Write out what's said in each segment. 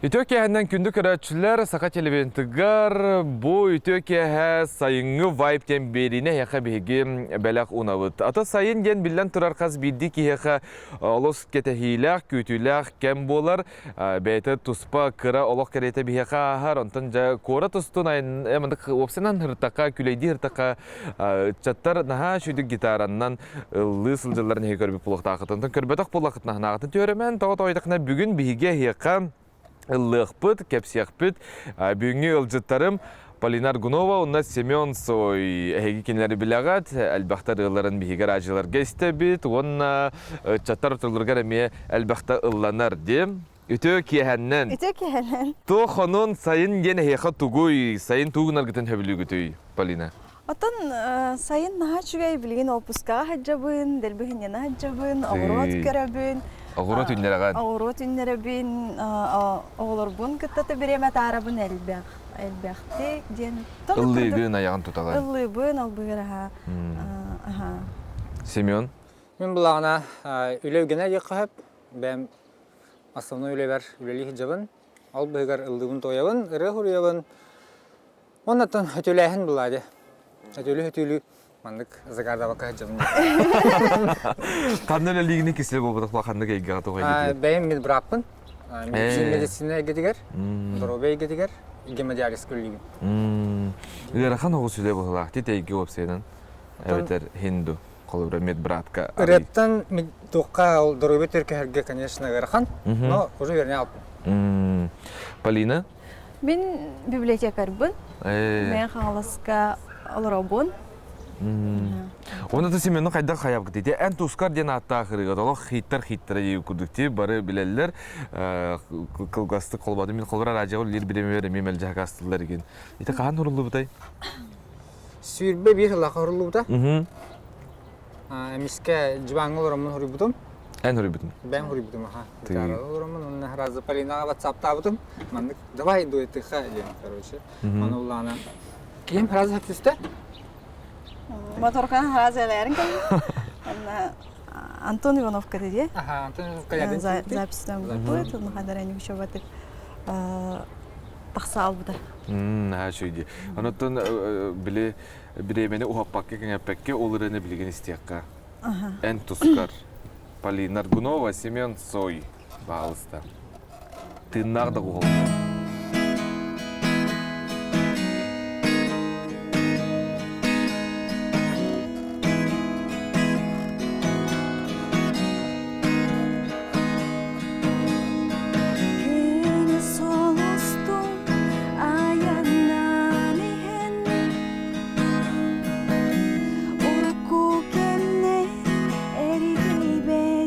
Үтүө киэһэннэн күндү көрөөччүлэр, Саха телевизионтыгар бу үтүө киэһэ сайыҥҥы вайб диэн биэриини эһиэхэ биһиги бэлэх уунабыт. Ата сайын диэн биллэн турар хас биирдии киһиэхэ олус кэтэһиилээх, күүтүүлээх кэм буолар. Бэйэтэ туспа кыра олох кэриэтэ биһиэхэ ааһар. Онтон дьэ куорат устун айан уопсайынан һыртахха, күлэйдии һыртахха ыччаттар наһаа үчүгдүк гитараннан ыллыы сылдьалларын эһиги көрбүт буолуохтааххыт. Онтон көрбөтөх буоллаххытына санааҕытын түһэрэмэн, тоҕо тоойдоххуна бүгүн биһиги эһиэхэ ыллыахпыт, кэпсиэхпит. Бүгүҥҥү ыалдьыттарым Полина Аргунова уонна Семен Цой. Эһиги кинилэри билэҕит, элбэхтэр ыалларын биһиги араадьыйаларга истэбит уонна ыччаттар ортолоругар эмиэ элбэхтэ ылланар дии. Үтүө киэһэннэн. Үтүө киэһэнэн. Туох онон сайын диэн эһиэхэ тугуй? Сайын тугу гынаргытын сөбүлүүгүтүй, Полина? Оттон сайын наһаа үчүгэй, билигин уоппускаҕа сылдьабын, дэлби сынньана сылдьабын, оҕуруот көрөбүн. Оҕуруот үүннэрэҕин? Оҕуруот үүннэрэбин, оҕолорбун кытта бириэмэ атаарабын элбэх, элбэхтик диэн. Ыллыыгын, айаҕын тутаҕын? Ыллыыбын, албыгар аһа. Аһа. Семен? Мин булаҕына үлэ үгэнэ диэххэ сөп. Бэйэм Основной үлэбэр үлэлии сылдьабын. Ол быһыгар ыллыыбын-туойабын, ырыа суруйабын. Уоннаттан өтүүлээһин булаа дии. Өтүүлүү-өтүүлүү маннык загадабакка сылдьабын. Ханна үлэлиигини кисэл буолбатах ханнык эйгэҕэ туох эйгэтигэр? Бэйэм медбраппын. Медицина эйгэтигэр, здоровье эйгэтигэр гемодиализка үлэлиибин. Ыарахан оҕус үлэ быһыылаах тит эйгэ уопсайынан эбэтэр хинду. Холобура медбратка Ырыаттан туохха ол доруобуйа түркэһэргэ, конечно, ыарахан, но уже вернее алпын. Полина? Мин библиотекарьбын. Мен Хаҥаласка олоробун. Оны да Семену хайдах хайабыт ити эн тускар диэн ааттаах ырыга толох хиттар хиттара дии курдук ти бары билэллэр кылгастык холбоду мин холбор радио лир биремер эми мэлдьэһэ астылар игин ити хаһан уруллубутай 21 сыллаах оһоруллубута. Эмискэ дьыбааҥҥа олороммун хоруйбутум. Эн хоруйбутун? Бэйэм хоруйбутум, аха. Гитарага олороммун, уонна разы Полинаҕа ватсаптаабытым. Маннык давай дуэтыха диэн, короче. Ону улаана. Киһим сразу түстэ. Моторканы сразу элээрин кэллим. Онно Антон Ивановка дии. Аха, Антон Ивановка ядын Записьтан быт, онно ханара ничего тахса албыта. Наһаа үчүгэй дии. Онуттан били бириэмэни уһаппакка кэҥэппэккэ ол ырыаны билигин истиэххэ. Эн тускар Полина Аргунова, Семен Цой баҕалыста. Тыыннаах да уһулла. Күнү солустум айаннаан иһэн Урукку кэмнэ эргийбэттэрин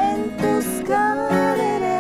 Эн тускар эрэ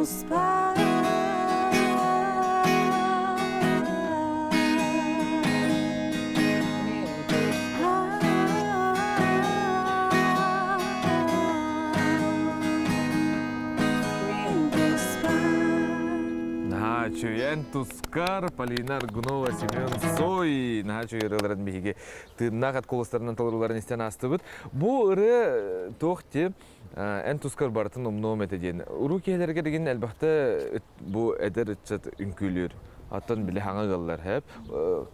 туспар. Наһаа үчүгэй тускар Полина Аргунова, Семен Цой наһаа үчүгэй ырыаларын биһиги тыыннаах эт куоластарынан толорууларын истэн аастыбыт. Бу ырыа туох ти эн тускар барытын умнуом этэ диэн. Уруу киһилэргэ дигин элбэхтэ бу эдэр ыччат үҥкүүлүүр. Оттон били хаҥа ыаллар хэп.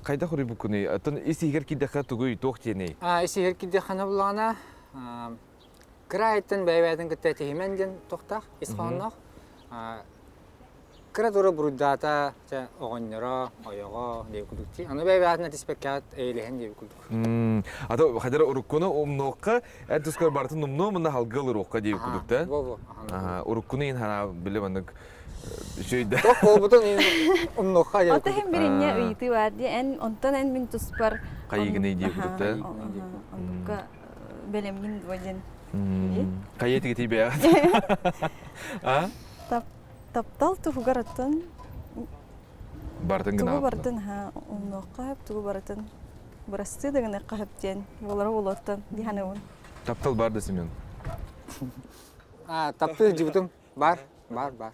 Хайдах уруйбуккунуй? Оттон ис иһигэр киирдэххэ тугуй, туох диэний? Ис иһигэр киирдэххэ буллаҕына кыра айыттан бэйэ-бэйэтин кытта этиһимэн диэн туохтаах, ис хоһоонноох. Кыра тура буруйдаата, чэ, оҕонньоро, ойоҕо диэбит курдук дии. Аны бэйэ-бэйэтин этиспэккэ эйэлэһэн диэбит курдук. Ато хадара уруккуну умнуохха, эн тускар барытын умнуо мунна халга ылыруохха диэбит курдук да. Во-во. Уруккуну иин хана биле маннык үчүгэй Туох буолбутун умнуохха диэбит Ото курдук. иһин биринньэ ыйытыы баар дии. Эн онтон эн мин туспар Хайыгыный диэбит курдук да. Оннукка бэлэмҥин дуо диэн. Хайа тигитий бэйэҕит? А? Таптал туһугар оттон Бартын тугу гына барытын аһа умнуохха сөп, тугу барытын бырастыы да гыныахха сөп диэн буолара буолуоттан дии саныыбын. Таптал бар да Семен? А, таптыы сылдьыбытым. Бар, бар, бар.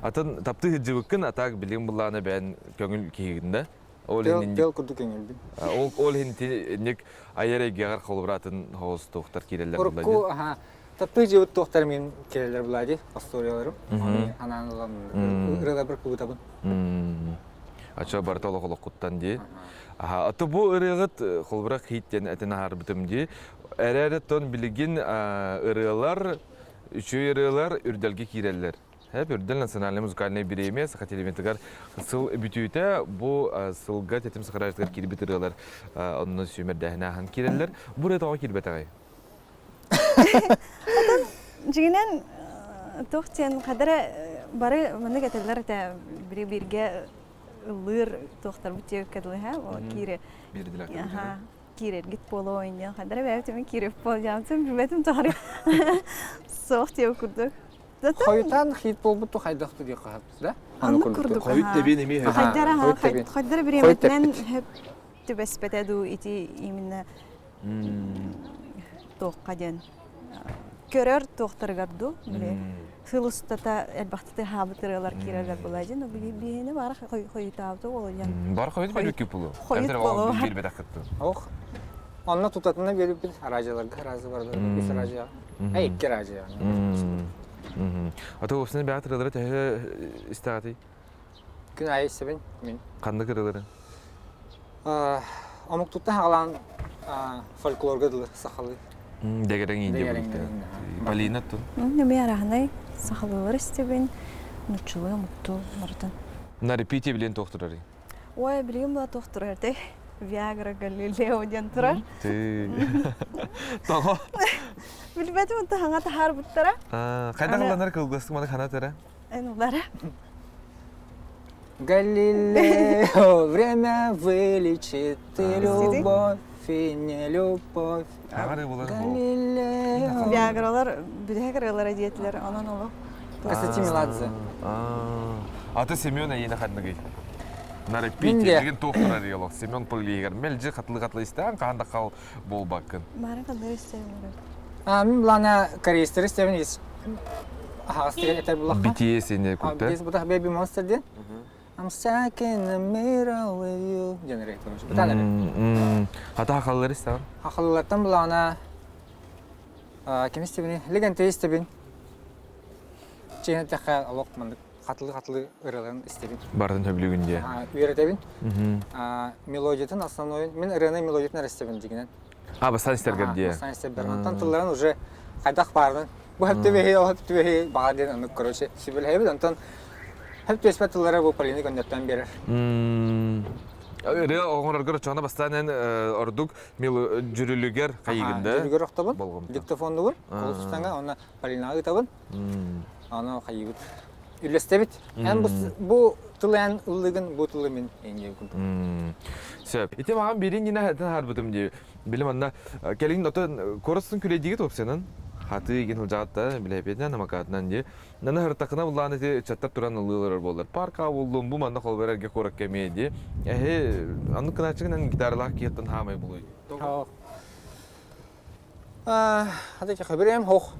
Атын таптыы сылдьыбыккын, а так билигин былаана бэйэн көҥүл киһигин да? Ол Тыал, иһин тыал курдук көҥүлбүн. Ол ол иһин ник айар эйгэҕэр холобура атын хоҕус туохтар киирэллэр буолла Урукку аха таптыы дьиэбит туохтар мин киирэллэр буолла дии остуоруйаларым. Ону анаан ылан ырыаларбар кыбытабын. Ача барыта олох олоххуттан дии. Аха, аты бу ырыаҕыт холобура хит диэн этин аһарбытым дии. Эрээри тон билигин ырыалар, үчүгэй ырыалар үрдэлгэ киирэллэр. Хэп Үрдэл национальнай музыкальнай бириэмийэ Саха телевизионатыгар сыл бүтүүтэ бу сылга тэтим сахараажытыгар киирбит ырыалар онно сүүмэрдээһин ааһан киирэллэр. Бу ырыа тоҕо киирбэтэҕий? Дьиҥинэн туох диэн хадара бары маннык этэллэр этэ бири бииргэ ыллыыр туохтарбыт диэбиккэ дылы киире киирэргит буолуо инньэ хадара бэйэбит киирип буолдьаамтым билбэтим тоҕо суох диэбит курдук. Хойутаан хит буолбут хайдах диэх да? Оннук курдук. Хойут тэбиэн эмиэ Хайдара хайдара бириэмэтинэн хөп түбэспэтэ дуу ити именно туохха диэн көрөр туохтарыгар дуу били сыл устата элбэхтик хаабыт ырыалар киирэллэр буолаа дьин биһини бары хойутаабыт ол диэн Бар хойут биир пулу. Хойут болу. Ох. Онно тутатына биэрбиппит араадьыларга араазы бардылар. Үс араадьыйа. Эй, икки араадьыйа. А то уопсайынан бэйэҕит ырыалары төһө истэҕитий? Күн аайы истэбин мин. Ханнык ырыалары? Омук тутта хаалаан фольклорга дылы сахалыы. Дэгэрэҥ индия Полина тун. Мен араһынай сахалыылар истэбин, нуччалыы омуктуу барытын. На репите билен туохтурарый? Ой, билигин була туох турар этэй? Виагра Галилео диэн турар. Тоҕо? Билбэтим онто хаҥа таһаарбыттара. Хайдах ылланар кылгастык маны хана тара? Эн улара. Галилео, время вылечит и любовь, и не любовь. Галилео. Виагралар бүтэһик ырыалара диэтилэр, онон олох Константин Меладзе. Аты Семен эйиэнэ ханныгый? На репите, билигин туох турар олох Семен Пыллиигэр мэлдьи хатылы-хатылы истээн хаһан да хал буолбаккын. Мары ханнары истэбин Мин былаана корейстары истэбин ис аһаҕас деген этэр булахха. BTS ини курта. BTS бутах Baby Monster диэн. I'm stuck in the middle with you диэн эрэ Бутан эрэ. Хата хахаллары истэҕин? Хахаллартан былаана ким истэбини? Легентэй истэбин. Чиһин эттэххэ олох маннык хатылы-хатылы ырыаларын истэбин. Барытын сөбүлүүгүн дии. Үөрэтэбин. Мелодиятын основной мин ырыаны мелодиятын эрэ истэбин дигинэн. А, бастаан истэргэр дии. Бастаан истэрбэр. Онтон тылларын уже хайдах баарынан бу хөп түбэһи, ол хөп түбэһи баҕар диэн оннук короче сүбэлэһэбит. Онтон хөп түбэспэт тыллары бу Полина көннөртөн биэрэр. Ырыа оҥороргор оччоҕуна бастаан эн ордук дьүрүлүгэр хайыгын да? Дьүрүлүгэр охтобун, диктофоннубун, ол устаҥа онно Полинаҕа ыытабын. Аны хайыыбыт. Үллэстэбит. Эн бу тылы эн ыллыгын, бу тылы мин эйиэхэ курдук. Сөп. Ити маған биирин гинэ этин харбытым дии. Билим анна кэлин отон куораттан күлэйдиги топсенан. Хатыы игин сылдьаҕыт билэпиэтинэн, самокатынан дии. Наны һыртакына буллаан ити ыччаттар туран ыллыылар буоллар. Парка буллум, бу манна холбор эргэ куоракка эмиэ дии. Эһи аннык кынааччыгынан гитаралаах киһиттэн хаамай булуй. Хата хөбүрүөм хох.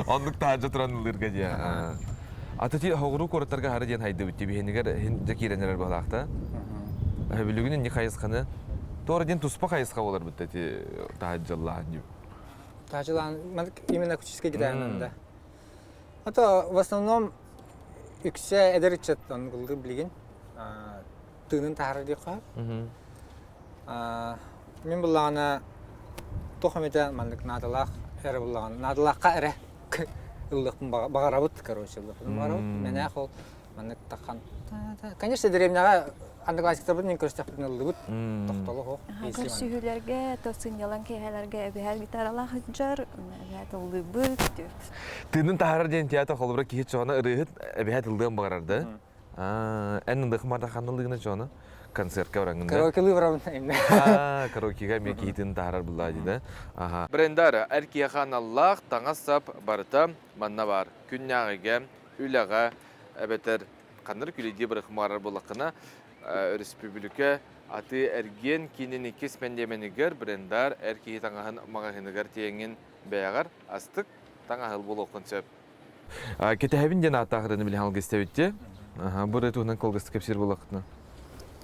Оннук таһырдьа туран ыллыырга дии. Ата ти хоҕуруу куораттарга хара диэн хайдыбыт ти биһинигэр хин дьэ киирэн эрэр баһылаахта. Билигин инни хайысханы Туора диэн туспа хайысха болар битта ти таһырдьаллаан дии. Таһырдьалаан именно акустическай гитаранан да. Ата в основном үксэ эдэр ыччат ыллыр билигин тыынын таһаарар диэххэ. Мин буллаҕына туох эмитэ маннык наадалаах эрэ буллаҕына наадалаахха эрэ ыллыахпын баҕарабыт короче ыллыахпын баҕарабыт мэнээх ол маннык тахан конечно дэриэбинэҕэ одноклассниктарбытын мин көрүстэхпитинэ ыллыбыт тохтоло суох Көрсүһүүлэргэ, то сынньалаҥ киэһэлэргэ эбэһээт гитаралаах сылдьар, эбэһээт ыллыыбыт. Тыынын таһаарар диэн театр холобура киһи чоҕуна ырыаһыт эбэһээт ыллыан баҕарар да Эн ындыхым ханналыгына дьоно концертка бараҥын да? Караокелыы барабын инне. Караокега эмиэ киһитин таһаарар буллаа дии да. Аха. Брендар эр киһиэхэ аналлаах таҥас-сап барыта манна баар. Күннээҕигэ, үлэҕэ эбэтэр ханнар күлэдии бырахмаарар буоллаххына өрөспүүбүлүкэ атыы-эргиэн киинин иккис мэндиэмэнигэр Брендар эр киһи таҥаһын маҕаһыыныгар тиэҥин бэйэҕэр астык таҥаһыл буолуоххун сөп. Кэтэһэбин диэн ааттаах ырыаны билиһэн алгыстабыт Бу ырыа туһунан кылгастык кэпсиир буоллаххытына.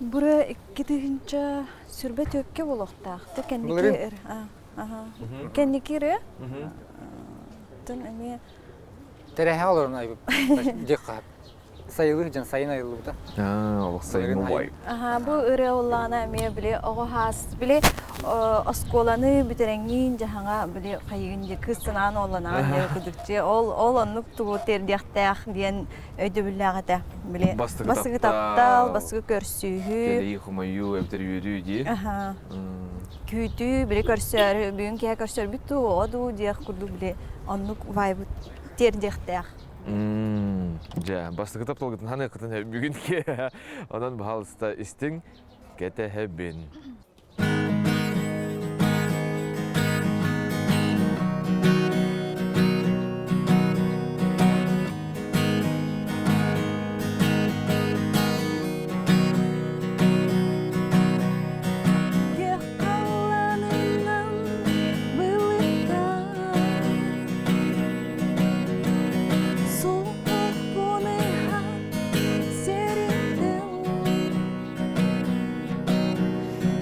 Бу 2024 буолуохтаах. Кэнники Кэнники ырыа. Тын эмиэ Тэрэһэ олорон айбыт диэх хаһап. Сайылык дьон сайын айыллыбыта. Олох сайын убай. Аха, бу ырыа уллаана эмиэ били оҕо хаас били оскуоланы бүтэрэҥҥиин дьаһаҥа били хайыгын дии кыыс санаан уолланаан диэ кудукчи ол ол оннук тугу тиэрдиэхтээх диэн өйдөбүллээх этэ. Били бастакы таптал, бастакы көрсүһүү. Кэлии хомойуу эбэтэр үөрүү дии. Аха. Күүтүү, били көрсөөрү, бүгүн киһи көрсөрбүт дуу, оҕо дуу диэх курдук били оннук вайбыт тиэрдиэхтээх. Дьэ, бастакы тапталгытын ханыаххытын бүгүн онон баһаалыста истиҥ кэтэһэбин.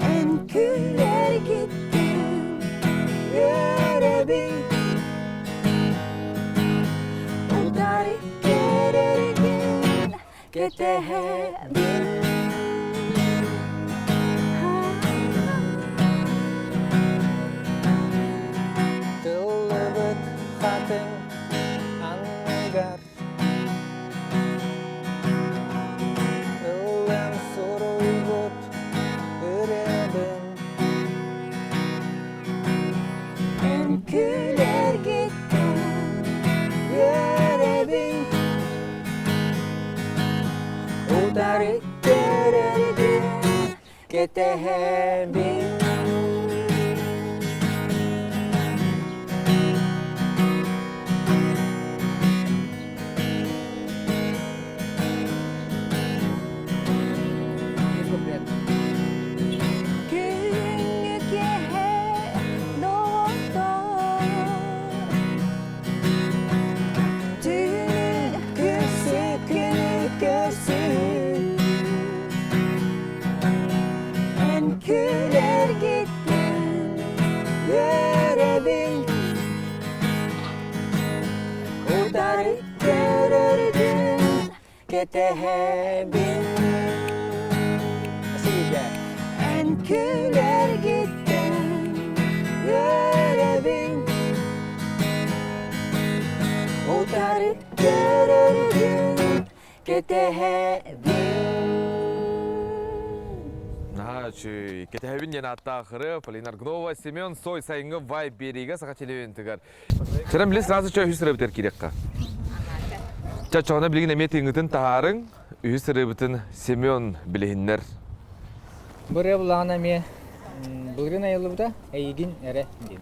Эн күлэргиттэн үөрэбин Утары кэрэргин кэтэһэбин Тыллыбыт хатыҥ анныгар Ыллам суруйбут ырыабын Эн күлэргиттэн үөрэбин Утары көрөргүн кэтэһэбин Күҥҥү киэһэ доҕоттоор Түүн көрсө күнү көрсүү Эн күлэргиттэн үөрэбин Утары көрөргүн кэтэһэбин Спасибо. Эн күлэргиттэн үөрэбин Утары көрөргүн кэтэһэбин Наһаа үчүгэй. Кэтэһэбин диэн ааттаах ырыа Полина Аргунова, Семен Сой сайыҥҥы вайб биэриигэ саха телевидениетыгар. Сэрэн били сразу чө үһүс ырыабытыгар киириэххэ. Чэ, чоҕуна билигин эмиэ тыыҥҥытын таһаарыҥ. Үһүс ырыабытын Семен билиһиннэр. Бу ырыа буллаҕына эмиэ былырыын айыллыбыта эйигин эрэ диэн.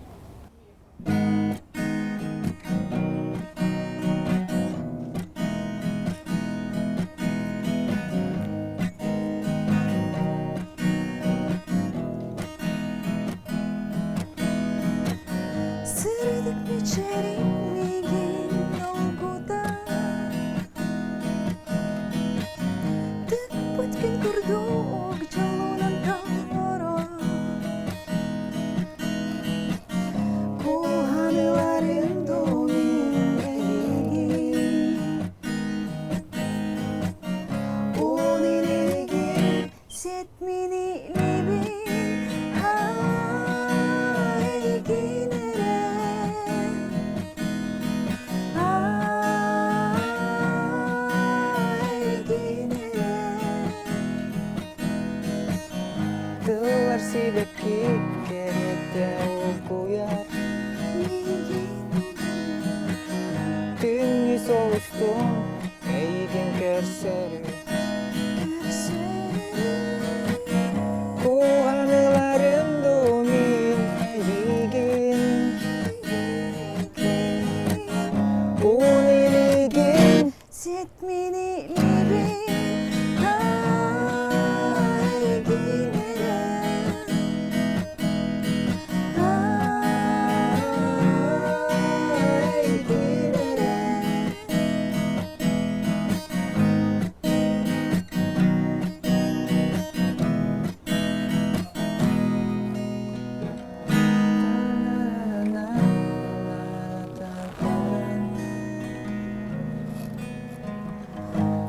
устун эйигин көрсөрүм Кууһан ыларым дуу мин эйигин Уун илигин Ситмини либин айгин эрэ Айгин эрэ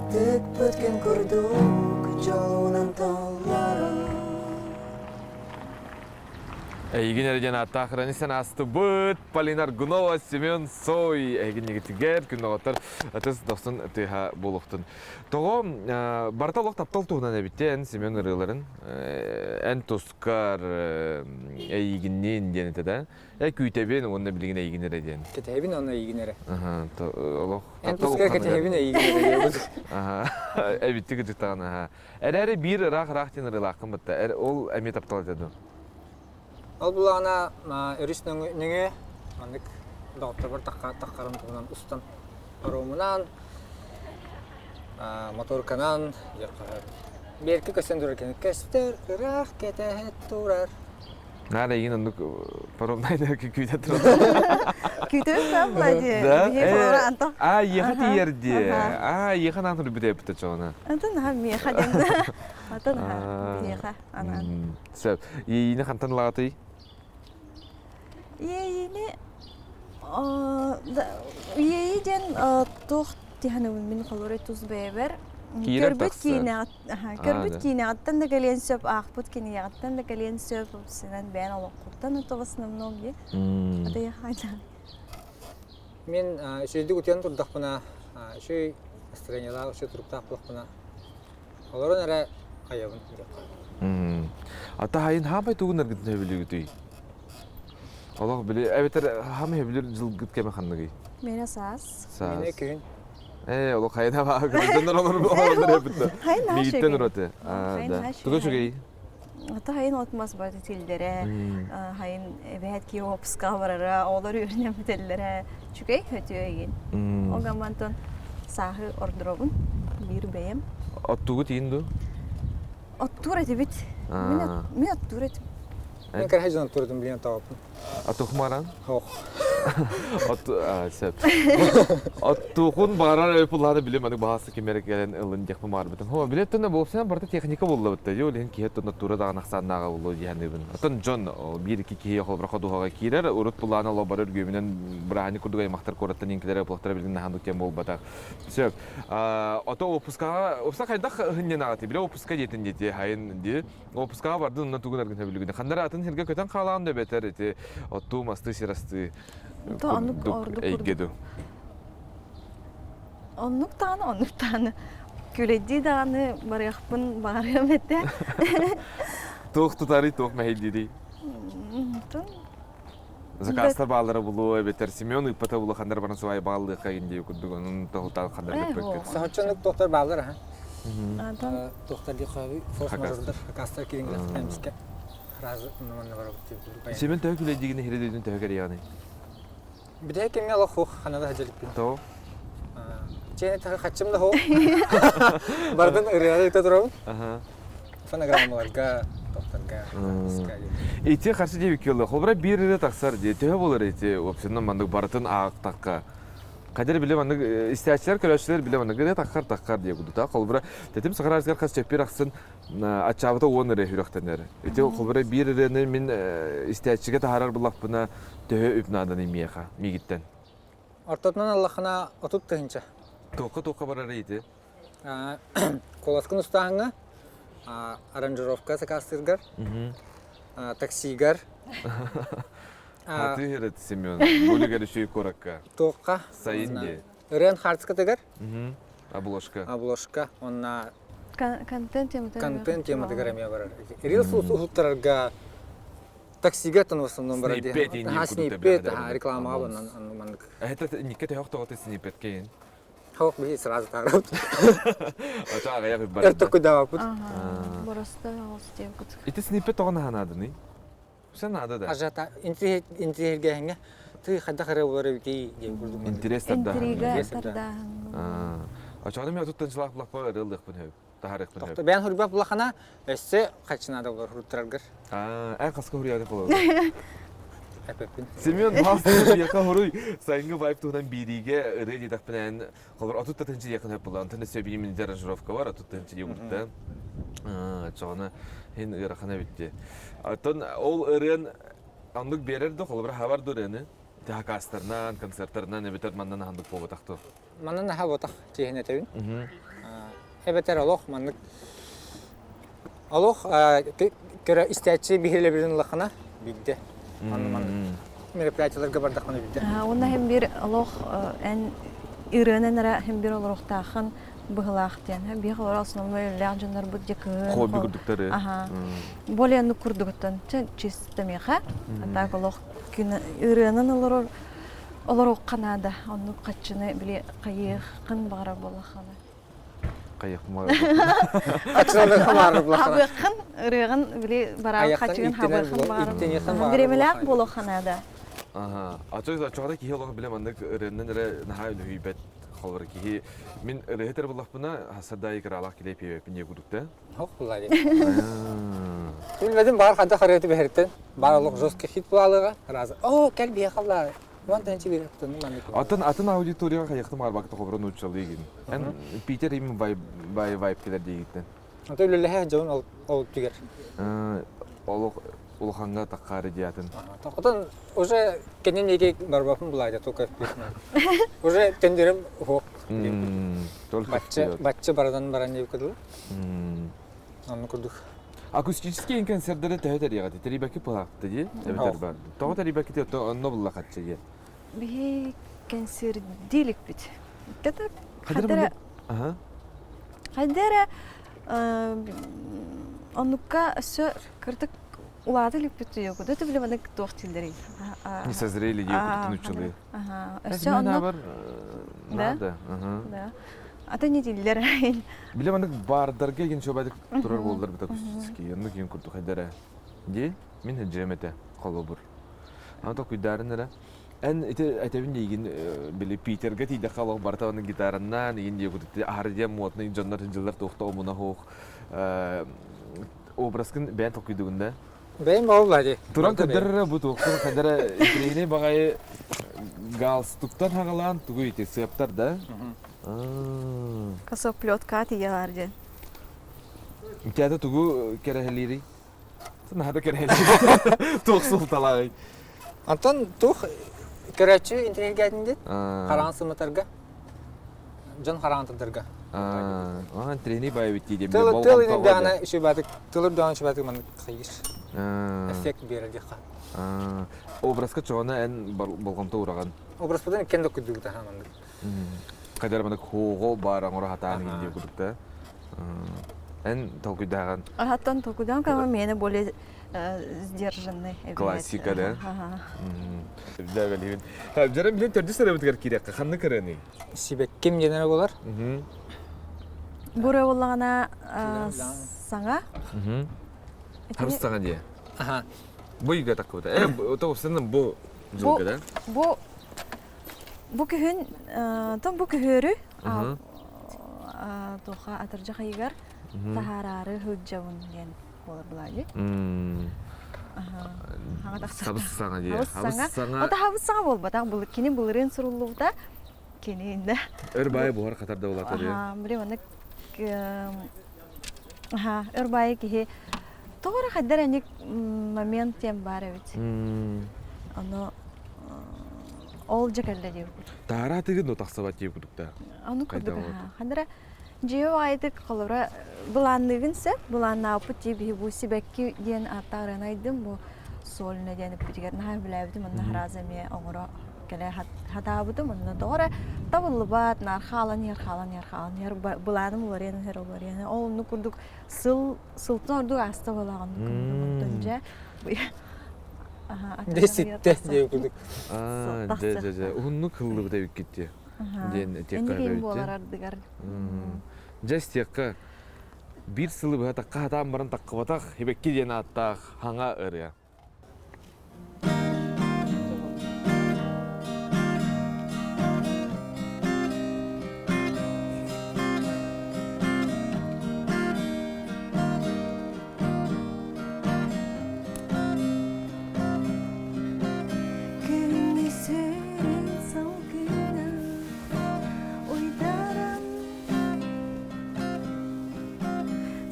Тыкпыт күн курдук дьолунан толлору Эйигин эрэ диэн ааттаах ыраны астыбыт Полина Аргунова, Семен Цой эһигиннигитигэр күн доҕоттор ытыс дохсун тыаһа буолуохтун. Тоҕо барыта олох таптал туһунан эбит эн Семен ырыаларын эн тускар эйигинниин диэн этэ да э күүтэбин уонна билигин эйигин эрэ диэн. Кэтэһэбин уонна эйигин эрэ. Олох Эн тускар кэтэһэбин эйигин эрэ диэн. Эбитти кыдьыктаҕын аха. Эрээри биир ыраах-ыраах диэн ырыалааххын бытта. Ол эмиэ таптал этэ дуо? Ол булаҕына өрүс нөҥүө маннык доҕотторбор таххарын туһунан устан паромунан, моторканан Берки көстөн турар кини көстөр ыраах кэтэһэ турар. Наада игин оннук паромнай да күүтэ турар. Күүтэ турар дии. Да? А, еха тиийэр дии. А, еха наан турбут эппитэ чоҕуна. Антон наха миэхэ диэн. Антон наха миэхэ анаан. Сөп. Иэйиини хантан ылаҕытый? Иэйиини иэйии диэн туох тиһаныбын мин холоруй тус бэйэбэр көрбүт киинэҕиттэн көрбүт киинэҕиттэн да кэлиэн сөп аахпыт кинигэҕиттэн да кэлиэн сөп синэн бэйэн олоххуттан это в основном дии Мин үчүгэйдик утуйан турдахпына үчүгэй настроениелаах үчүгэй туруктаах буоллахпына Олорон эрэ айабын диэххэ. Ата хайын хаамай тугун аргытын сөбүлүүгүтүй? Олох били эбэтэр хаамай сөбүлүүр дьылгыт кэмэ ханныгый? Мене саас. Саас. Мене күһүн. Ээ, олох хайына баа дьоннор олор олорор эбит. Миигиттэн ураты. Да. Туга үчүгэй? Ата хайын от мас бары тилдэрэ, хайын эбэһэт киһи опуска барара, оҕолор үөрэнэн бүтэллэрэ үчүгэй өтүө игин. Ол гаммантон сааһы ордоробун биир бэйэм. Оттугут иин дуу? Оттуур этибит. Мин оттуур этим. Мен кэрэ дьон оттуурдум билиэн тоҕоппун. Атухмаран? Ох. От сөп. Оттуухун баарар өй пуллааны билим аны баһасы кимер кэлэн ылын диэхпин баарбытым. Хо билет тонна буолсана барыта техника буллабытта. Дьэ ол иһин киһи тонна тура даҕаны ахсааннааҕа буллу диэханыыбын. Оттон дьон биир икки киһи холобура ходуһаҕа киирэр, урут пуллааны оло бары үргүөмүнэн бырааһынньык курдук аймахтар куораттан иҥкилэрэ ыплахтара билигин наһаан кэм буолбатах. Сөп. Ото опускаҕа, опуска хайдах хынньанаҕыт? Биле опуска диэтин диэти хайын ди. Опускаҕа бардын онно тугун аргын сөбүлүгүнэ. Ханнара атын сиргэ көтөн хаалаан да бэтэр ити оттуу масты сир асты курдук эйгэ ду. Оннук даҕаны, оннук даҕаны. Күлэйдии даҕаны барыахпын баҕарыам этэ. Туох тутарый, туох мэһэйдиирий? Заказтар бааллара булуо эбэтэр Семен ыыппата булуо ханнар баран субай бааллыахха индии курдук онун тоһутаал ханнар көппөккүт. Соһуччунук туохтар бааллар аха. Туохтар дии форс-мажордар хакастар кириҥлэхтэн эмискэ разы манна барабыт Семен төһө күлэйдиигин иһири төһө кэрийэҕиний? Бүтэһик кэмҥэ олох хух ханада сылдьалыкпын. Тоҕо? Чээн хаччым да хоох. Бардын ырыаҕа ыыта турабын. Фонограммаларга, тохторга, Ити харчы диэбиккэ ылла. Холобура биир ырыа тахсар дии. Төһө буолар ити вообще маннык барытын аахтахха. Кадыр биле маннык истээччилэр, көрөөччүлэр биле маннык ырыа таххар таххар диye кудута. Холобура тэтим сахарарсыгар хас чөппүр ахсын аччаабыта уон ырыа сүрэхтэнэр. Ити холобура биир ырыаны мин истээччигэ таһаарар буллахпына төһө үп нааданый миэхэ, миигиттэн? Ортотунан аллахына 30 тыһыынча. Туохха-туохха барар ити? Куоласкын устааһыҥҥа, аранжировка сакаастыыргар, таксигар. Хатыы Семен, бу үчүгэй куоракка. Туохха? Сайын дии. Ырыан хаартыскатыгар. Обложка. Обложка. Онна контент тематыгар. Контент тематыгар эмиэ барар. Рилс уһуттарарга таксига тон в основном барар. Сниппет Сниппет, рекламаға маннык. Это никке төһөх тоҕоты сниппет кейин. Хоох биһи сразу таарабыт. Ото аҕыйах үп Өр барда. токуйдаабаппыт. Боростой оҕус диэбит. Ити сниппет тоҕо наһанаадыный? Все надо да. Ажата интириэһиргээһиҥҥэ тыы хайдах эрэ буолар эбитий диэн курдук. Интерес тардааһын. Интрига тардааһын. Очоҕуна мен отуттан сылаах булахпа ырыалыахпын хөп. Таһарыахпын хөп. Бэйэн хурбах булахана өссө хачынаада болар хуруттараргар. Эн хаска хуруйааны холобур. Эппеппин. Семен Павлович яка хоруй сайыҥҥы вайб туһунан биириигэ ырыа диэтэхпинэн холобур 30 тыһыынча диэххин сөп буолла. Онтон өссө эбии минутер аранжировка бар 30 тыһыынча диэ курдук Оччоҕуна иһин ыарахан эбит дии. Оттон ол ырыан оннук биэрэр да холобур хабар да ырыаны ити хакастарынан, концерттарынан эбэтэр манна ханнык буолбатах дуо? Манна наһаа буотах чиэһин этэбин. Эбэтэр олох маннык олох көрө истээччи биһилэбилин ыллаххына биирдэ манна маннык мероприятиеларга бардаххына биирдэ. Уонна һин биир олох эн ырыанан эрэ һин биир олоруохтааххын быһылаах диэн. Биир олорор основной үлэлээх дьоннорбут дьэ кыһын. Хобби курдуктары. Аха. Более оннук курдугуттан чисто миэхэ. А так олох күн ырыанан олорор олоруохха наада. Оннук хаччыны били хайыаххын баҕарар буоллаххына. Хабыаххын, ырыаҕын били бараан хачыгын хабыаххын баҕарар. Бириэмэлээх буолуохха наада. Аччаҕата киһи олох билэ маннык ырыаннан эрэ наһаа үлүһүйбэт холобур киһи мин ырыаһыт эрэ буоллахпына сардаайы кыраалаах килиэп пиэбэппин диye курдук да. Хох булла дии. Билбэтим баар хайдах ырыаты бэһэриттэн баар олох жесткий хит буолалыга разы. О, кэл биэхаллаа. Атын атын аудиторияҕа хайахтым арбакта хобро нууччалыы гин. Эн Питер им вайб вайб кэлэр диигиттен. Ата үлэлэһэ дьон ол ол түгэр. Олох улаханга таккаары диатын. Отон уже кенен неге барбапын булайды только Уже тендерим хук. Бачча бачча барадан баран деп кыдыл. Онну курдук. Акустический концерттері төһө тэрийэҕит? Тэрийбэкки пылаахта дии? Эбэтэр бар. Тоҕо тэрийбэкки онно булла хачча дии? Биһи кэнсиэрдииликпит. Это хадара хадара оннукка өссө кырдык улаата иликпит туйугу. Это биле маннык туох тиллэрий? Не созрели дии курдук нуччалыы. Өссө онно Да? Да. Ата не дииллэр. Биле маннык баардарга егин шобадык турар буоллар бит акустический. Оннук егин курдук хайдара. Ди мин хыджем этэ холобур. Аны токуйдарын эрэ. Эн ити этэбин диигин били Питергэ тиийдэххэ олох барыта аны гитараннаан игин диэ курдук аһары диэн муотный дьоннор дьыллар туохта омуна суох образкын бэйэн толкуйдугун да Бэйэм баҕа дии. Туран көрдөр бу туохтун хайдара интириэһинэй баҕайы галстуктан хаҕалаан тугу ити сыаптар да? Косоплетка тиийэлэр диэн. Театр тугу кэрэһэлиирий? Наһаа кэрэһэлиир. Туох суолталааҕый? Антон туох көрөөччү интириэһиргээтин диэн хараҥа сымытарга дьон хараҥа тардарга. Аа, трени баайбыт дии Тыл тыл инэрдэҕинэ үчүгэйбатык тыл үрдэҕинэ үчүгэйбатык маннык хайыыр. Эффект биэрэр диэххэ. Образка чоҕуна эн болҕомто ураҕын. Образпытын иккен да курдук таһаа маннык. Хайдар маннык хоого баар оҥоро хатаан иһин диye курдук да. Эн толкуйдааҕын. Аттан толкуйдаан кама миэнэ более сдержанный. Классика, да? Дәбелибин. Дьэрэ билин төрдүс ырыабытыгар киириэххэ ханнык ырыаный? Сибэкким диэн эрэ буолар. Бу ырыа буоллаҕына саҥа. Хабыс саҥа диye. Бу үйгэ таккыбыта. Э, тоҕустан бу жылга да? Бу бу күһүн том бу күһүөрү туха атырдьах ыйыгар таһаараары сылдьабын диэн буолар былаайы. Хабыс саҥа дии. Хабыс саҥа. Ото хабыс саҥа буолбатах. Кини былырыын суруллубута. Кини инде. Өр баайы буһар хатар да улатар. Били маннык өр баайы киһи тоҕо эрэ хайдар эник момент диэн баар эбит. Ону ол дьэ кэллэ диэбит. Таара тыгын да тахсыбат диэбит курдук да. Ону курдук ханара Дьиэ баҕайытык холобура былаанныыгын сөп, былааннаабыппыт дии биһи бу сибэкки диэн ааттаах ырыаны айдым, бу сольно диэн эппитигэр наһаа сөбүлээбитим, онно араас эмиэ оҥоро кэлэ хатаабытым, онно тоҕо эрэ табыллыбат, наар хаалан иһэр, хаалан иһэр, хаалан иһэр, былааным уларыйан иһэр, уларыйан иһэр, ол оннук курдук сыл сылтан ордук ааста буолааҕын онтон дьэ Дьэ ситтэ диэ курдук. Дьэ дьэ дьэ уһуннук ыллыбыт эбиккит дии. Диэн этиэххэ Энигин буолар ардыгар. Дьэ истиэххэ биир сылы быһа такка хатаан баран таккыбатах Хибекки диэн ааттаах хаҥа ырыа. Күн сүрүн салгына уйдаран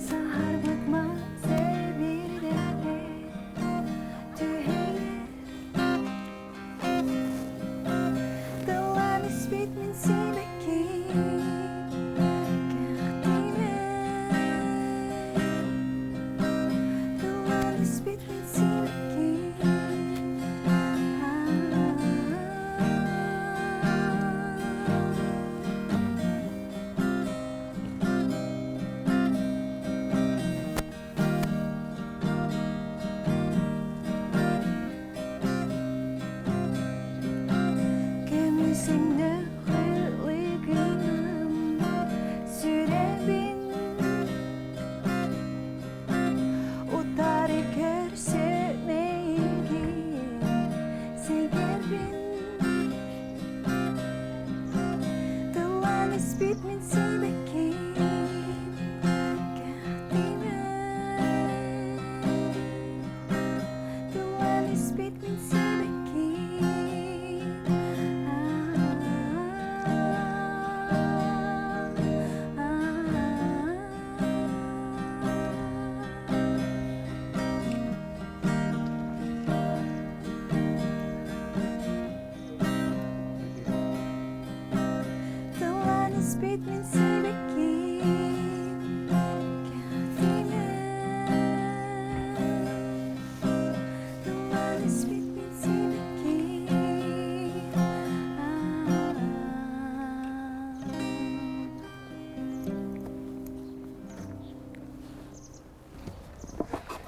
Саһарбыт мас эбирдэхтэ түһэр Тыллан испит мин сибэкки кэхтимэ Тыллан испит мин сибэкки Сүрэбин утары көрсүмэйгин сэгэрбин Тыллан испит мин сибэкки кэхтимэ Тыллан испит мин сибэкки Тыллан испит мин сибэкки кэхтимэ Тыллан испит мин сибэкки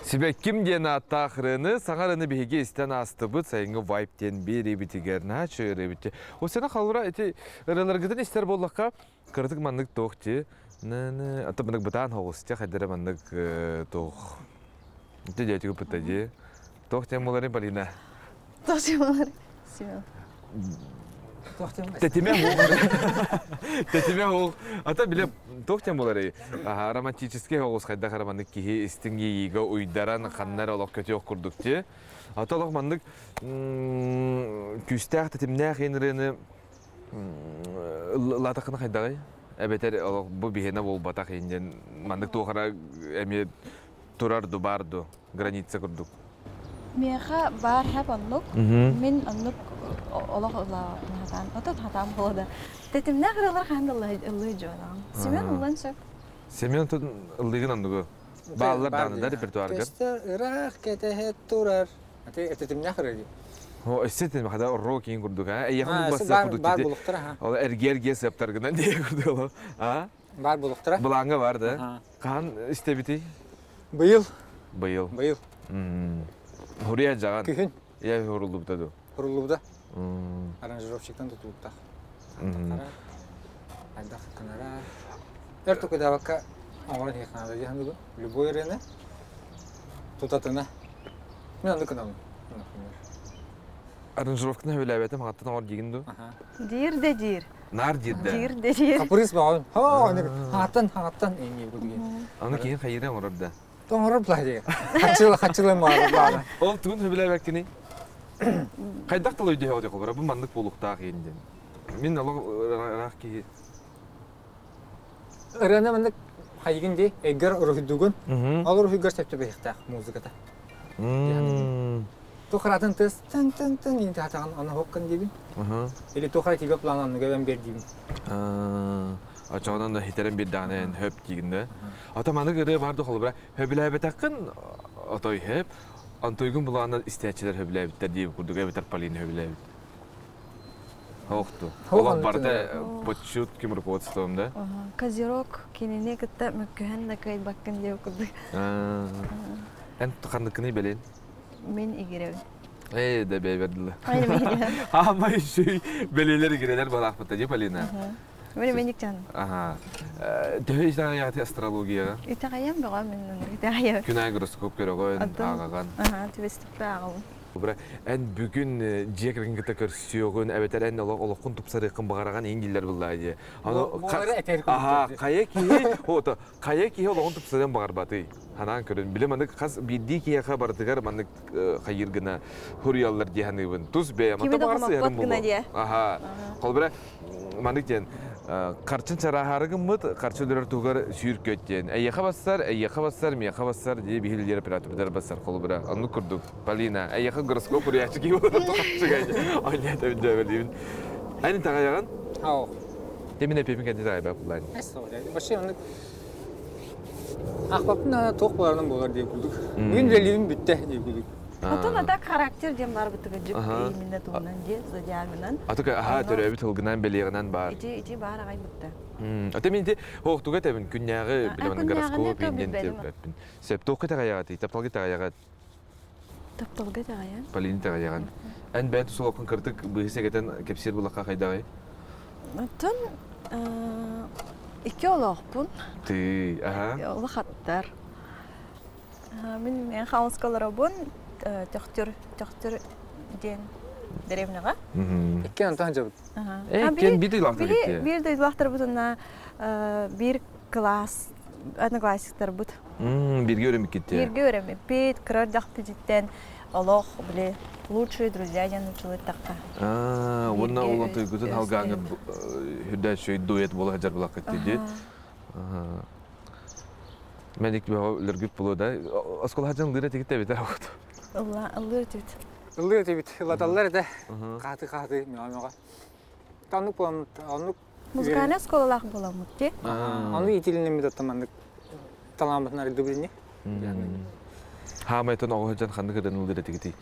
Сибэкким диэн ааттаах ырыаны саҥа ырыаны биһиги истэн аастыбыт сайыҥҥы вайб диэн биэриибитигэр наһаа үчүгэй ырыабыт. Осена халура ити ырыаларгытын истэр буоллахха кыратык маннык туох ти ата маннык бытаан хоҕус ти хайдара маннык туох ити диэтиги пытта дии туох тем боларын Полина Туох тем боларын Семен Тэтимэ Тэтимэ ол. Ата биле туох тем болары романтический оҕус хайдах эрэ маннык киһи истиҥ иэйиигэ уйдаран ханна эрэ олох көтүөх курдук ти. Ата олох маннык күүстээх тэтимнээх иэн ырыаны ыллаатаххына хайдаҕый? Эбэтэр олох бу биһиэнэ буолбатах иин диэн маннык туох эрэ эмиэ турар ду баар ду граница курдук. Миэхэ баар хэп оннук. Мин оннук олох ыллаабаппын хатаан. Отон хатаан буола да. Тэтимнээх ырыалар хаһан да ыллыы дьуонаҕым. Семен ыллан сөп. Семен тут ыллыгын оннугу. Бааллар даҕаны да репертуарга. Көстөр ыраах кэтэһэ турар. Ати тэтимнээх ырыа дии. О, өссө тэтим хада рок киин курдук, а? Эйэхин булбасса курдук. Баар булуктара, ха. Ол эргиэ-эргиэ сыаптаргынан дии курдук. А? Баар булуктара. Былааҥҥа бар да. Хаһан истэбитий? Быйыл. Быйыл. Быйыл. Хуруйа дьаҕан. Күһүн. Ийэ хуруллубута дуу? Хуруллубута. Аранжировщиктан тутулуктаах. Айдах кынара. Өр тукудаабакка оҥорон иһиэххэ дии саныыбын. Любой ырыаны тутатына. Мин оннук гынабын, например. Аранжировканы сөбүлээбэтим хааттан оҥор диигин дуу? Диир да диир. Наар диир да. Диир да диир. Каприз баҕабын. Хоо, хааттан хааттан эҥиир курдук. Аны киһин хайыра оҥорор да. Оҥорор бла дии. Хаччыла хаччыла маары баана. Ол тугун сөбүлээбэккиний? Хайдах тыл өйдөһөҕө холобура бу маннык буолуохтаах иин диэн. Мин олох ыраах киһи. Ырыаны маннык хайыгын дии, эйгэр уруһуйдугун. Ол уруһуйгар сөп түбэһиэхтээх музыката. Тухаратын тыс тын тын тын диэн таһатаҕын аны хоккан диибин. Или тухара тигэ план анныга бэн бер диибин. Очоҕунан да хитерен бирдаҕына хөп диигин да. Ата маннык ырыа бар да холобура хөбүлээбэтэххин отой хөп, онтуйгун булаанан истээччилэр хөбүлээбиттэр диир курдук эбэтэр Полина хөбүлээбит. Охту. Олох барыта под чутким руководством, да? Козерог кинини кытта мөккүһэн да кыайбаккын диэбит курдук. Эн ханныккыный бэлин? Мин игирэбин. Ээ, да бэйбэрдилэ. Аамай үчүгэй бэлиэлэр игирэлэр балаахпыта дии Полина. Временник чан. Аха. Төһө итэҕэйэҕитий астрологияҕа? Итэҕэйэм бөҕө мин итэҕэйэм. Күн аайы гороскоп көрөҕүн, ааҕаҕын. Аха, түбэстикпэ ааҕабын. Бра, эн бүгүн дьиэ кэргэн кытта көрсүөҕүн, эбэтэр эн олох олоххун тупсарыаххын баҕараҕын иин дииллэр буллаа дии. Аха, хайа киһи, ото, хайа киһи олоҕун тупсарыан баҕарбатый? Ханаан көрүн. Били маннык хас биирдии киһиэхэ барытыгар маннык хайыыр гына хуруйаллар дии саныыбын. Тус бэйэм. Кими да хомоппот гына диэ. Аха. Холбура маннык диэн харчын чарааһаары гыммыт, харчы өлөрөр туһугар сүүр көт диэн. Эйиэхэ бассар, эйиэхэ бассар, миэхэ бассар дии биһилиэр оператордар бассар холобура. Оннук курдук. Полина, эйиэхэ гороскоп уруйааччы киһи буолар харчыга. Онньа өйдөөбөлүүбүн. Эн таҕайаҕын? Ау. Темин эпиэпин кэнни таҕайбат буллаан. Вообще оннук Ахпаппын ана туох буоларынан буолар диye курдук. Бүгүн үлэлиибин бүттэ диye курдук. Отон ата характер диэн бар бытыгы дьип именно туһунан дии зодиагынан. Атыка аха төрөөбүт тылгынан бэлиэҕинэн баар. Ити ити баар аҕай бытта. Ата мин ити хоохтуга тэбин күннээҕи билэмэн гороскоп инден теппин. Сөп туохка таҕайаҕат тапталга таҕайаҕат Тапталга итэҕэйэн. Полина итэҕэйэҕин. Эн бэйэн тус олоххун кырдык быыһы сэгэтэн кэпсиир булахха хайдаҕый? Оттон икки олоохпун. Тыы, аха. Улахаттар. Мин хаоска олоробун Төхтүр, Төхтүр диэн дэриэбинэҕэ. Икки онтон дьабыт. Э, иккиэн биир дойдулаахтар Биир дойдулаахтарбытына биир кылаас одноклассниктарбыт. Бииргэ үөрэммиккит дии. Бииргэ үөрэммиппит, кыра эрдэхпититтэн олох, били, лучшие друзья диэн нууччалыыттахха. Уонна ол онтуйгутун халгааҥҥыт үрдээччи дуэт буола сылдьар булаххыт дии. Мен ик бөҕө өлөргүт буолуо да. Оскуола сылдьан ыллыыр этигит эбитэ вот. Ыллыыр этибит. Ыллыыр этибит. Ыллаталлар этэ. Хааты-хааты, мөҕө-мөҕө. Оннук буолан, оннук Музыкальнай оскуолалаах буоламмыт дии. Ону иитилиннэммит оттон маннык талааммытын арыйдыбыт ини. Хаамайтан оҕо сылдьан ханнык ырыаны ыллыыр этигитий?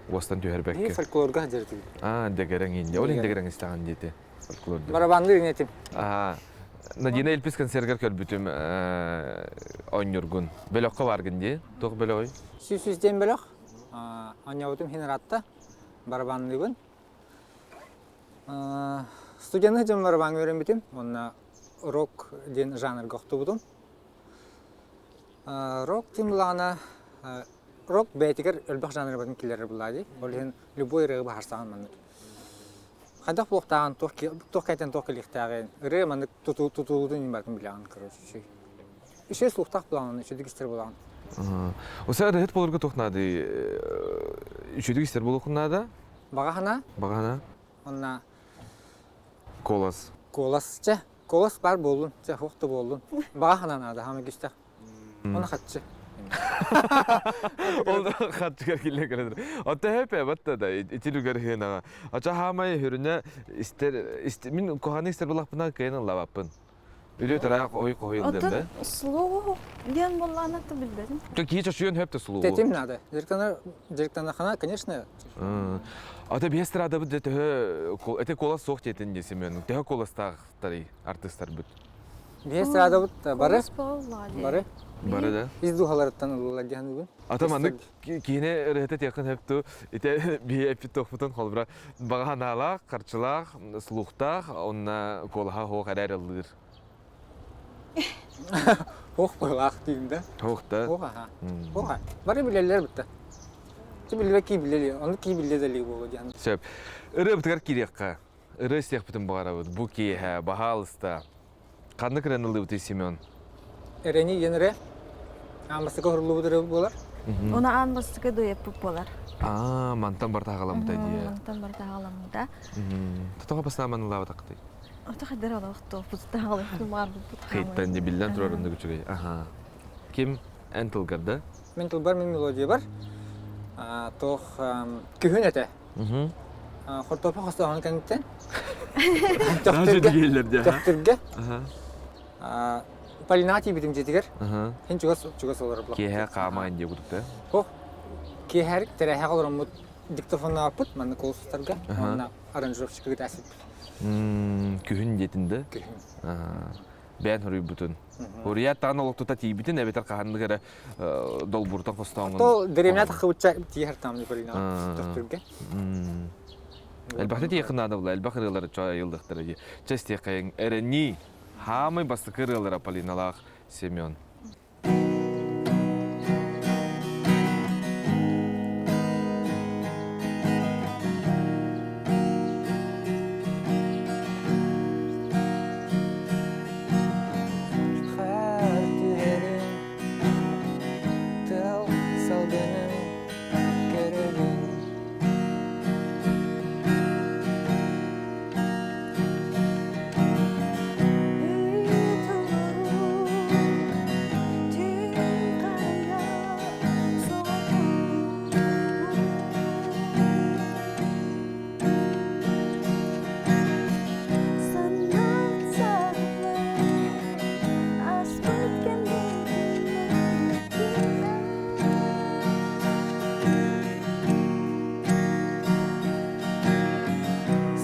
Уостан түһэрбэккэ. Фольклорга сылдьар этибит. Аа, дэгэрэҥ инде. Ол иһин дэгэрэҥ истэҕин диэти. Фольклорда. Барабанныыр ини этим. Аа, Надина Эльпис концергар көрбүтүм оонньуургун. Бөлөххө бааргын дии. Туох бөлөҕүй? Сүүс диэн бөлөх. Оонньообутум иһин ыраатта. Барабанныыбын. Студенты дьон барабаҥҥа үөрэммитим уонна рок диэн жанрга охтубутум. Рок диэн булаҕына рок бэйэтигэр элбэх жанры батын киллэрэр булаа дии. Ол иһин любой ырыаҕы баһарсаҕын маннык. Хайдах буолуохтааҕын, туох туох кэнниттэн туох кэлиэхтээҕин, ырыа маннык тутулуутун иһин барытын билэҕин короче үчүгэй. Үчүгэй слухтаах булаҕын, үчүгэй истэр булаҕын. Оса ырыаһыт буоларга туох наадый? Үчүгэй истэр буолуоххун наада? Баҕа санаа. Баҕа санаа. Онна Куолас. Куолас чэ, куолас баар буоллун, чэ, суох да буоллун. Баҕа санаа наада, хаама күүстээх. Оны хаччы. Ол хаччыгар киллэ кэлэр. Отто хэпэ батта да итилүгэр хынаҕа. Ача хаамай хүрүнэ истер мин куһаны истер булахпына кыйын ыллабаппын. Үлү тараах ой хоһуйулдым Оттон да. слугу диэн буоллаҕына то билбэтим. То киһи чочуйан хөп да слугу. Тетим надо. Директор директорнахана, конечно. Ата биэс страдабыт дьэ төһө эти куолас суох диэтин дии Семен. Төһө куоластаахтарый артыыстарбыт? Биэс страдабыт бары. Бары. Бары да. Ис дууһаларыттан ыллылар диэн бүгүн. Ата маннык киһини ырыһыта тиэххин хөпту ите биһи эппит туохпутун холбура баҕа санаалаах, харчылаах, слухтаах, онна куолаһа хоох эрээр ыллыыр. Хоох быһылаах диим да. Хоох да. Хоох аха. Хоох Бары билэллэр бутта. Ти билбэт кии билэлии, ону кии биллэ да буолуо диэн. Сөп. Ырыабытыгар киириэххэ. Ырыа истиэхпитин баҕарабыт. Бу киэһэ, баһаалыста. Ханнык ырыаны ыллыыбытый Семен? Эрэни диэн ырыа. Аан бастакы оһорлубут ырыа буолар. Уна аан бастакы дуэппут буолар. Аа, мантан барта хаҕаламмыта дии. Мантан барта хаҕаламмыта. Тоҕо бастаан ыллаабатахтый? Ото хаддар олохто пустаҕалык маарбыт. Хейттан не биллэн турар оннук үчүгэй. Аха. Ким эн тылгар да? Мин тылбар мин мелодия бар. Туох күһүн этэ. Хортуоппа хостооһун кэнниттэн Төхтүргэ Төхтүргэ Полина тиийбитим дьиэтигэр Һин чугас чугас олорор Киэһэ хаамаан диye курдук Хох киэһэрик тэрээһэҕэ олороммут диктофоннаабыппыт манна куолустарга уонна аранжировщикы кытаасыппыт Күһүн диэтин да Күһүн. бэйэн хоруйбутун. Хоруйаат даҕаны олохтута тиийбитин эбэтэр хаһаннык эрэ долбуртан хостооҥҥун. То дэриэбинэ таххыбычча тиийэр там Полина Төхтүргэ. Элбэхтэ тиийэххин наада була, элбэх ырыалары айыллыахтара дии. Чэс тиэхэйиҥ, эрэнии, хаамай бастакы ырыалара Полиналаах Семен. Хаар түһэрин, тыал салгынын көрөбүн.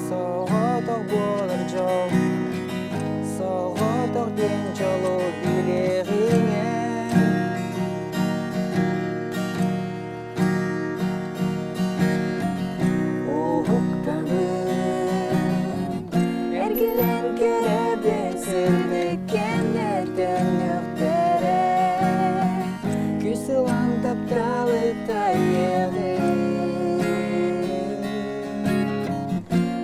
Соҕотох буолар дьол, соҕотох диэн дьолу билиэҕиҥ Уһуктабын, эргилэн көрөбүн сырдык кэмнэр төннүөхтэрэ. Күүс ылан тапталы тайыаҕын.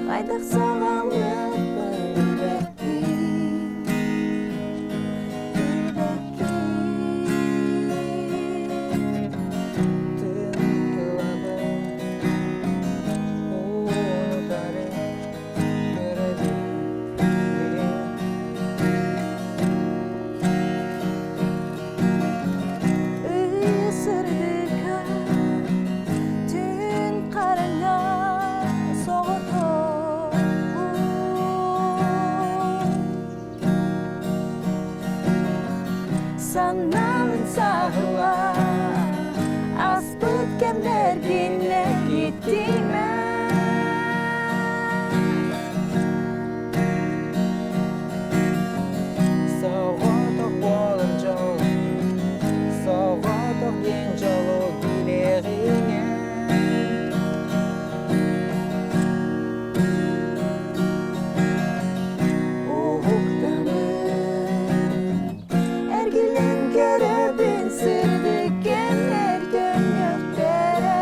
Хайдах саҕалыахпын билбэппин, билбэппин. Тын ылабын, уунутары көрөбүн. Ысырдыка түн хараҥа соҕотох Санаабын саһыла аспыт кэмнэргин эргиттимэ. Соҕотох буолар дьол, соҕотох диэн дьолу билиэҕиҥ Уһуктабын, Эргилэн көрөбүн сырдык кэмнэр төннүөхтэрэ.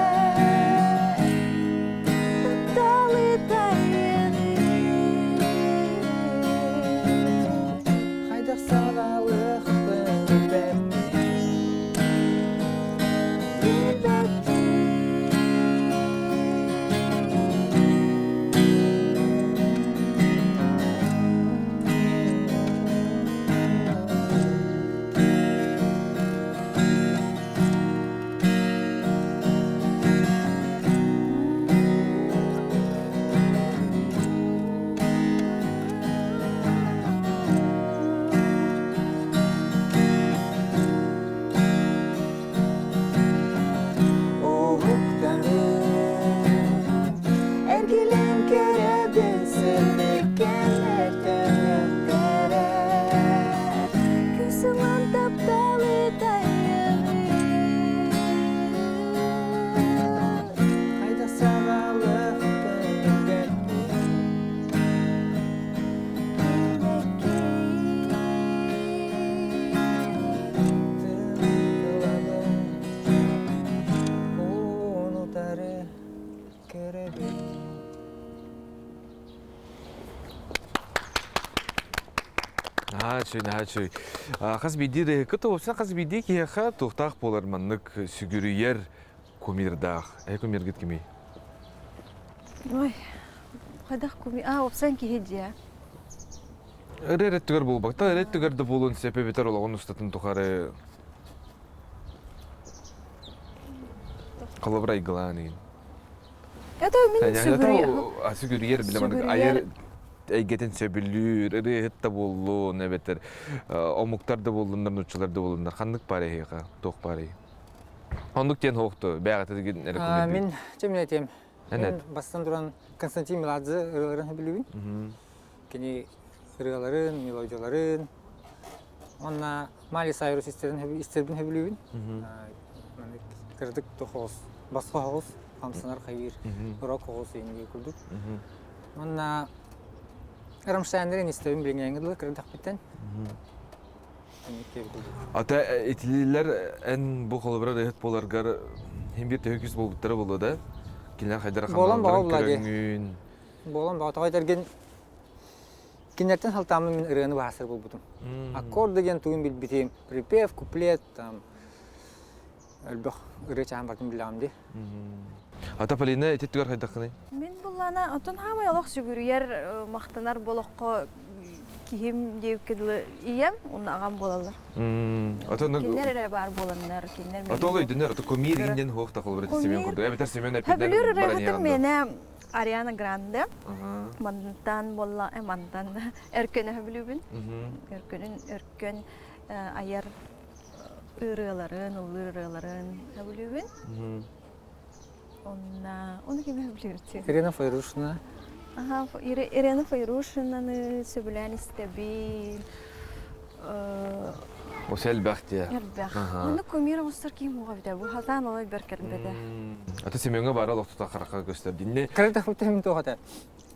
Тапталы тайыгын. Хайдах саҕалыахпын билбэппин. Билбэппин. Уһуктабын, Эргилэн көрөбүн сырдык кэмнэр төннүөхтэрэ. Күүс ылан тапталы тайыгын. Хайдах саҕалыахпын билбэппин. Тын ылабын, уунутары көрөбүн. Наһаа үчүгэй, наһаа үчүгэй. Хас биирдии ырыаһыкка тобуопсан хас биирдии киһиэхэ туохтаах буолар маннык сүгүрүйэр кумирдаах. Эһи кумиргыт кимий? Ой, хайдах кумир? А, уопсан киһи дьиэ. Ырыа өттүгэр буолбакта, ырыа өттүгэр да буолуон сөп эбэтэр олоҕун устатын тухары холобур айгылаан иһин. Это мин сүгүрүйэр. Сүгүрүйэр билэ маннык айар эйгэтин сөбүлүүр, ырыаһыт да буоллун, эбэтэр омуктар да буоллуннар, нууччалар да буоллуннар, ханнык баар эһиэхэ, туох баарый? Оннук диэн хоохту, бэйэҕитэ эрэ Мин чемин этиэм. Мин бастан туран Константин Меладзе ырыаларын сөбүлүүбүн. Кини ырыаларын, мелодияларын. Уонна Майли Сайрус истэрбин сөбүлүүбүн. Кырдык тоҕус, босхо оҕус, хамсанар хайыыр, рок оҕус иҥниир курдук. Уонна Рамштайннарын истэбин билиҥҥээҥҥэ дылы кырдахпыттан. Ата итилилэр эн бу холобура ыһыт буоларгар хин бир төһө күс буолбуттара буолуо да? Кинилэр хайдара Буолан баҕа хамнаналларын булла дии. көрөҥҥүн. Буолан баҕа тоҕо этэргин кинилэртэн салтааммын мин ырыаны баһаасар буолбутум. Аккорд диэн тугун билбитим, припев, куплет, там элбэх ырыа чаһан бартын билэҕим дии. Ата Полина ити түгэр хайдаххыный? Мин буллана отон хаамай олох сүгүрүйэр, махтанар болоххо киһим диэбиккэ дылы ийэм уонна аҕам буолаллар. Отон Кинилэр эрэ баар буоланнар, кинилэр Ото ол өйдөнөр, ото кумир иҥден хуох тахылбыр Семен курдук. Эбэтэр Семен эппитинэн Сөбүлүүр баран ырыаһытым иһэҕин миэнэ Ариана Гранде. Мантан буолла, мантан Өркөн өһөбүлүүбүн. Өркөнүн өркөн айар ырыаларын, ыллыыр ырыаларын сөбүлүүбүн. Онна, оны кими сөбүлүүр Ирина Файрушина. Аха, Ирина Файрушинаны сөбүлээн истэбин. Ос элбэх дии. Элбэх. Онно кумир оҥостор киһи муоҕа бүтэ. Бу хатаан олой бэр кэлбэтэ. Ата Семеҥҥа баара олохтута харахха көстөр. Динне Кырдах бүтэ туох этэ?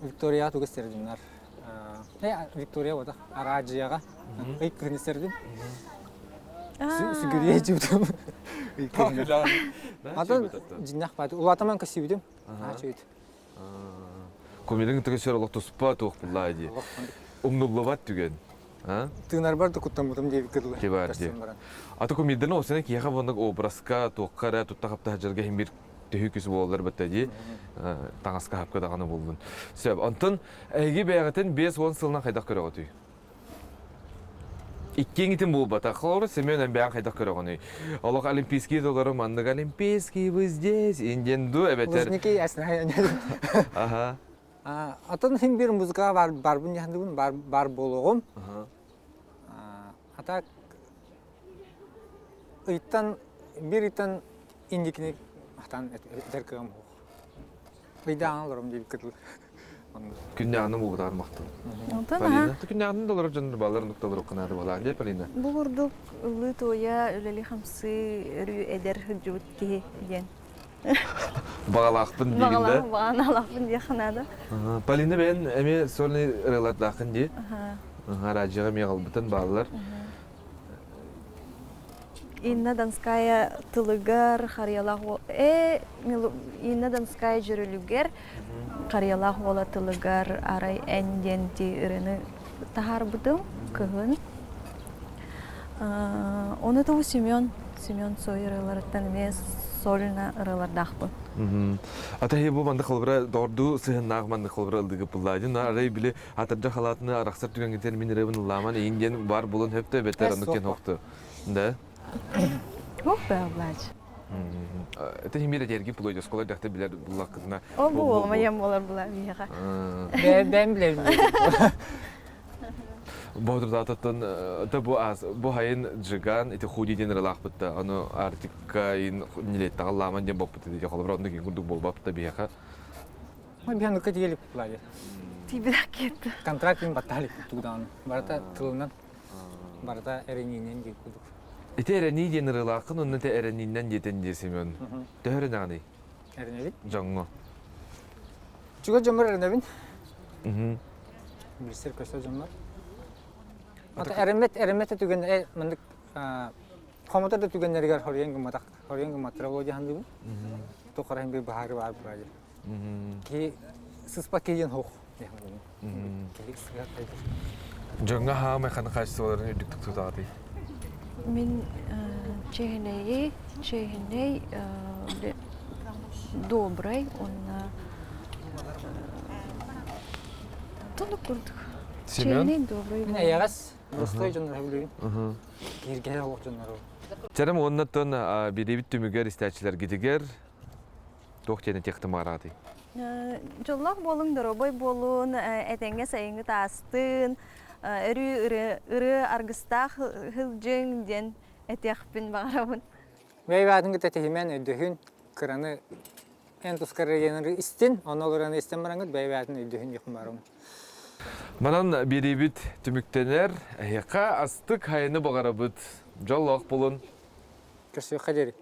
Виктория тугу истэрдиннар. Виктория вот араадьыйаҕа ый кыһын истэрдим. Сүгүрүйэ дьыбытым. Ый кыһын. Атын дьиннэх баат. Улаатаман көссүбүтүм. Аачыйыт. Кумирың тыгысыр олох туспа туох буллаа дии. Умнуллубат түгэн. Тыынарбар да куттаммытым диэбиккэ дылы. Кибар дии. Аты кумирден осена киһиэхэ воннук образка туохха эрэ тутта хапта сылдьарга иһин бир төһүү күс буолаллар бытта дии. Таҥаска хапка даҕаны буоллун. Сөп. Онтон эһиги бэйэҕитин 50 сылынан хайдах көрөҕүтүй? Иккиҥитин буолбатах. Холобура, Семен эмбэҕин хайдах көрөҕүнүй? Олох олимпийские доллары маннык олимпийский вы здесь, индиан ду эбэтэр... Лужники ясная. Ага. Атын хин бир музыка бар барбын яхандыбын бар бар болуғум. А так ыйтан бир ыйтан индикини хатан этер кыам хух. Ыйдаан олорум диэбит кытыл. Күннээҕинэн буолбутаар махтал. Полина, күннээҕинэн да олорор дьон балар нукталар укканаары балаан дии Полина. Бу курдук ыллыы-туойа, үлэлии-хамсыы өрүү эдэр сылдьыбыт киһи диэн. Баҕалаахпын диигин да? Баҕалаахпын диэххэ наада. Полина бэйэн эмиэ сольный ырыалардааххын дии. Араадьыйаҕа эмиэ аҕалбытын бааллар. Инна Донская тылыгар Харыйалаах э Инна Донская дьөрүлүгэр Харыйалаах уола тылыгар арай эн диэн ти ырыаны таһаарбытым кыһын. Ону тобу Семен Семен Цой ырыаларыттан эмиэ сольно ырыалардаахпын. Ата бу маннык холобура доҕордуу сыһыннаах маннык холобура ылдыгыппыллаадин арай били атырдьах халаатыны арахсар түгэҥҥитигэр мин ырыабын ыллааман эйин диэн баар буолан хөптө эбэтэр оннук диэн хохту да Туох бааллаач? Это химир этэрги пулой оскола дьахта билэр буллаккытына. Ол бу уолума ем болар була миэхэ. Бэйэм билэбин. Боотурдаататтан та бу аас бу хайын Джиган ити худи диэн ыралаахпытта ону Арктика ин нилеттаҕаллааман диэн боппут ити холобура оннук курдук буолбаппыта биһиэхэ. Биһиэхэ тиэлик пулаайы. Тиибирэх кетти. Контракт им баттаһалик тугдаан. Барыта тылынан барыта эрэниинэн диир курдук. Ити эрэнии диэн ырыалааххын онно ити эрэнииннэн диэтин дии Семен. Төһө эрэнэҕиний? Эрэнэбит. Дьоҥҥо. Чугас дьоммор эрэнэбин. Билсэр көстөр дьоммор. Ата эрэммэт эрэммэт түгэн маннык хомотор да түгэннэригэр хоруйан гымматах хоруйан гымматтара буолуо дии Туох бир баһаары баар буолар. Киһи сыспа киһи хух. Киһи сыһар Дьоҥҥо хаамай ханы хаачыстыбаларын үрдүктүк тутаҕытый? Мин чэһинэйи, чэһинэй добрый, уонна тонук курдук. Семен? добрый. Мин эйэҕэс, простой дьоннору сөбүлүүбүн. Киһиргэһэр олох дьоннору. Чэрим уоннаттан бириибит түмүгэр истээччилэргитигэр туох диэн этиэхтим араатый? Дьоллоох буолуҥ, доруобай буолун, этэҥҥэ сайыҥҥы таастын, өрүү ырыа аргыстаах сылдьыҥ диэн этиэхпин баҕарабын. Бэйбаатын кытта тиһимэн өйдөһүн, кыраны эн тускар истин, онно олорон истэн бараҥыт бэйбаатын өйдөһүн диэхпин баарым. Манан биэриибит түмүктэнэр. Эһиэхэ астык хайаны баҕарабыт. Дьоллоох булун. Көрсүөххэ диэри.